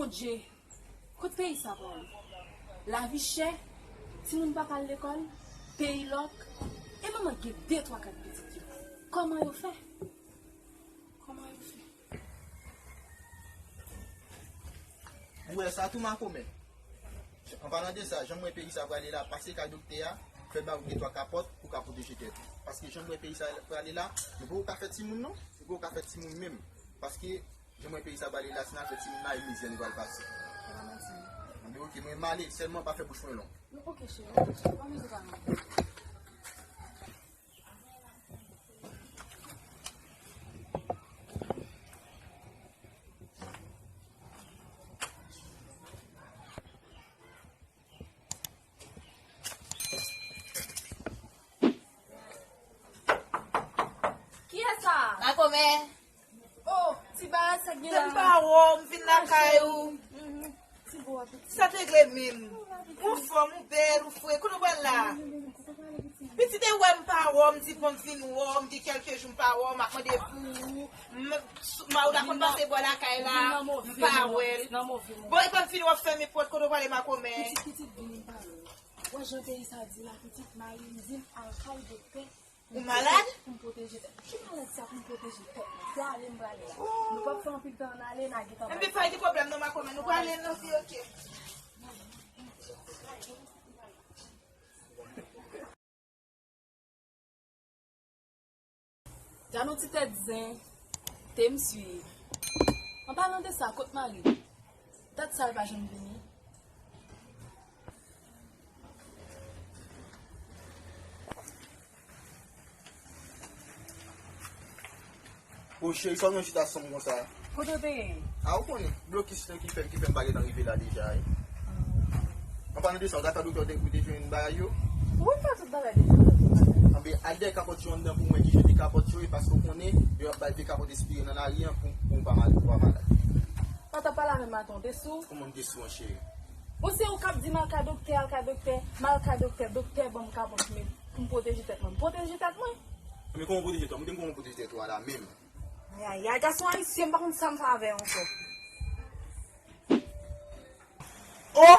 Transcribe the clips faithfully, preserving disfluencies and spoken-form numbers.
Dje, kot peyi sa prale? Lavi chè, timoun pa ka al lekòl, peyi lòk, e manman gen de twa kat pitit yo. Kòman yo fè? Kòman yo fè? Ou wè sa tou, makomè? An palan de sa, jan m wè peyi sa prale la, pase kay doktè a, fè ba ou de twa kapòt pou ka pwoteje tèt ou. Paske jan m wè peyi sa prale la, nou poko ka fè timoun non, nou poko ka fè timoun menm. Paske jan m wè peyi sa prale la, si n al fè timoun la, e mizè nou pral pase. Anben oke, mwen m ale, sèlman pa fè bouch mwen long. Non, oke, cheri, oke, cheri, pa bezwen pa long. Kiyès sa? Makomè. Oh, ti bagay sa k gen la. M pa wè w, m vin lakay ou. Mhm. Ti bo a pitit. Sa t regle menm? Ou anfòm, ou bèl, ou fre. Kote w pral la? Pitit e wè m pa wè w, m di bon m vin wè w, m gen kèlke jou m pa wè w, m ap mande pou ou. M, m, ou ta konn pase bò lakay la, m pa wè l. Bon, e pa m vin wè w fèmen pòt, kote w prale makomè? Pitit, pitit, vini m pale w. Wè jan peyi sa di la, pitit, mari m di m al kay doktè. Ou malad? Pou m pwoteje tèt. Ki malad sa pou m pwoteje tèt mwen? Se ale m prale la. Nou p ap fè anpil tan ann ale, n a gentan bay. Enben, pa gen pwoblèm non, makomè, nou prale, nou di oke. Gad yon ti tèt zen, te m swiv. An palan de sa, kot mari m? Dat sa l pa janm vini. O cheri, sa w gen chita sanm konsa? Kote w te ye? A, ou konnen, blokis lan ki fè, ki fè m pa gentan rive la deja, wi. An palan de sa, w ta fè doktè w te, ou te jwenn bagay yo? Wi, m fè tout bagay deja. Anben, al dèyè kapòt yo anndan pou mwen ki jan de kapòt yo ye, paske w konnen, yo ap bay vye kapòt espire nan lari an pou, pou w pa mal, pou w pa malad. Pata pale avè m maten, w te sou? Kòman m te sou an, cheri? Bon, se ou k ap di m al ka doktè, al ka doktè, m al ka doktè, doktè ban m kapòt men pou m pwoteje tèt mwen. M pwoteje tèt mwen? Men kòman w pwoteje tèt ou? Mwen te m kòman w pwoteje tèt ou a la menm? Ayayay, gason ayisyen, m pa konn sa m fè avè yo ankò. Oh!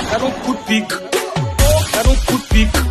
Gad yon kout pik. Gad yon kout pik.